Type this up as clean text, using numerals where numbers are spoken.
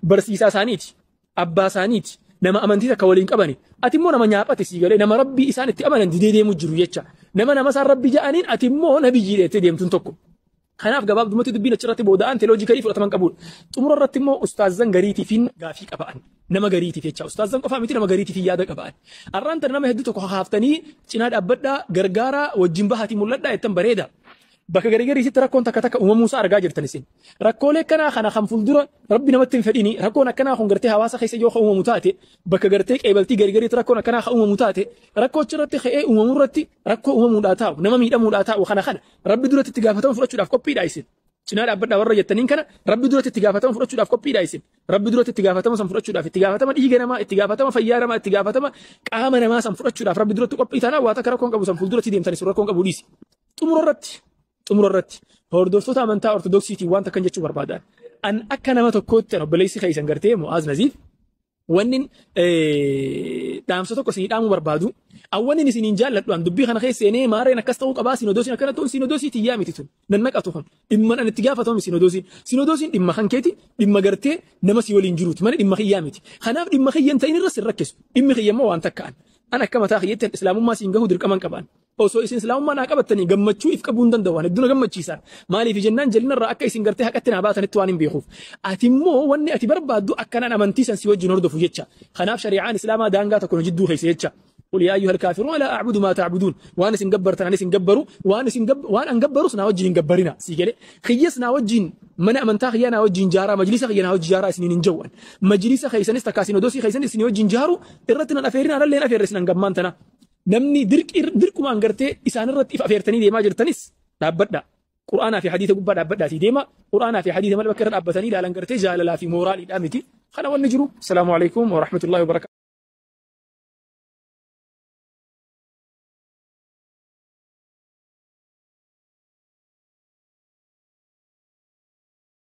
Barsiisaa isaaniiti. Abbaa isaaniiti. Nama amantii takka waliin qabani. Ati immoo nama nyaaphate sii galee nama rabbii isaan itti amanan didee deemu jiru jecha. Nama nama isaan rabbii ja'aniin ati immoo nabiyyi dheettee deemtuun tokko. Kanaaf gabaabdumatti dubbiin achirratti booda'an teoloojikaalii fudhataman qabudha. Xumura irratti immoo ustaazan gariitiifin gaafii qaba'an. Nama gariitiif jecha. Ustaazan qofaa miti nama gariitiif yaada qaba'an. Har'aan tana nama hedduu tokko haaftanii cinaa dhaabbadhaa gargaaraa wajjin bahaatii mul'adhaa jettan bareeda. Bakka garii gariisitti rakkoon takka takka uumamuusaa argaa jirtan isin. Rakkoolee akkanaa kana kan fuuldura rabbi namatti hin fedhini rakkoon akkanaa kun gartee hawaasa keessa yoo uumamu taate bakka gartee qeebaltii garii gariitti rakkoon akkanaa kan uumamu taate rakkoo achirratti ka'ee uumamuu irratti rakkoo uumamuudhaa taa'u nama miidhamuudhaa taa'u kana kana rabbi duratti itti gaafatama fudhachuudhaaf qophiidha isin. Cinaa dhaabbadhaa warra jettaniin kana rabbi duratti itti gaafatama fudhachuudhaaf qophiidha isin. Rabbi duratti itti gaafatama san fudhachuudhaaf itti gaafatama dhiiga namaa itti gaafatama fayyaa namaa itti gaafatama qaama namaa san fudhachuudhaaf rabbi duratti qophii taanaa waa takka rakkoon qabu san fuulduratti deemtanis rakkoon qabu dhiisi. Xumura irratti hordoftoota amantaa ortodoksiitiin waan takkan jechuu barbaadan. An akka nama tokkootti an obboleessi keessan gartee Mu'aaz Naziif wanni dhaamsa tokko isinii dhaamuu barbaadu awwanni isiniin jaalladhu an dubbii kana keessa seenee maarreen akkas ta'uu qabaa sinodoosiin akkana ta'uun sinodoosii tiyyaa miti tun nan naqatu kun dhimma an itti gaafatamu sinodoosiin sinodoosiin dhimma kan keeti dhimma gartee nama si waliin jiruuti malee dhimma kiyyaa miti kanaaf dhimma kiyya hin ta'in irra sin rakkisu dhimmi kiyya immoo waan takka an akka mataa kiyyatti islaamummaa siin gahu dirqaman qabaan. Osoo isin islaamummaa naa qabattanii gammachuu if qabuu hin danda'u waan hedduu na gammachiisan. Maaliif jennaan jallinarraa akka isin gartee haqatti naa baatanitti waan hin beekuuf. Ati immoo wanni ati barbaaddu akkanaan amantii san si wajjin hordofu jecha. Kanaaf shari'aan islaamaa daangaa tokko nu jidduu keessa jecha. Qul yaa ayyuhal kaafiruun laa a'budu maa ta'buduun. Waan isin gabbartan anis hin gabbaru waan isin waan an gabbarus naa wajjin hin gabbarina. Sii galee kiyyas naa wajjin mana amantaa kiyya naa wajjin jaaraa majlisa kiyya naa wajjin jaaraa isiniin hin jawwan. Majlisa keessanis takkaa sinodosii keessanis isinii wajjin jaaru irratti nan afeerin anallee hin afeerre isin hangammaan tana. Namni dirqumaan gartee isaan irratti if afeertanii deemaa jirtanis dhaabbadha. Qur'aanaa fi hadiisa gubbaa dhaabbadhaatii deema. Qur'aanaa fi hadiisa malee bakka irra dhaabbatanii ilaalan gartee jaalalaa fi mooraaliidhaa miti. Kana wanni jiru. Assalaamu alaikum wa rahmatullahi wa barakaatuh.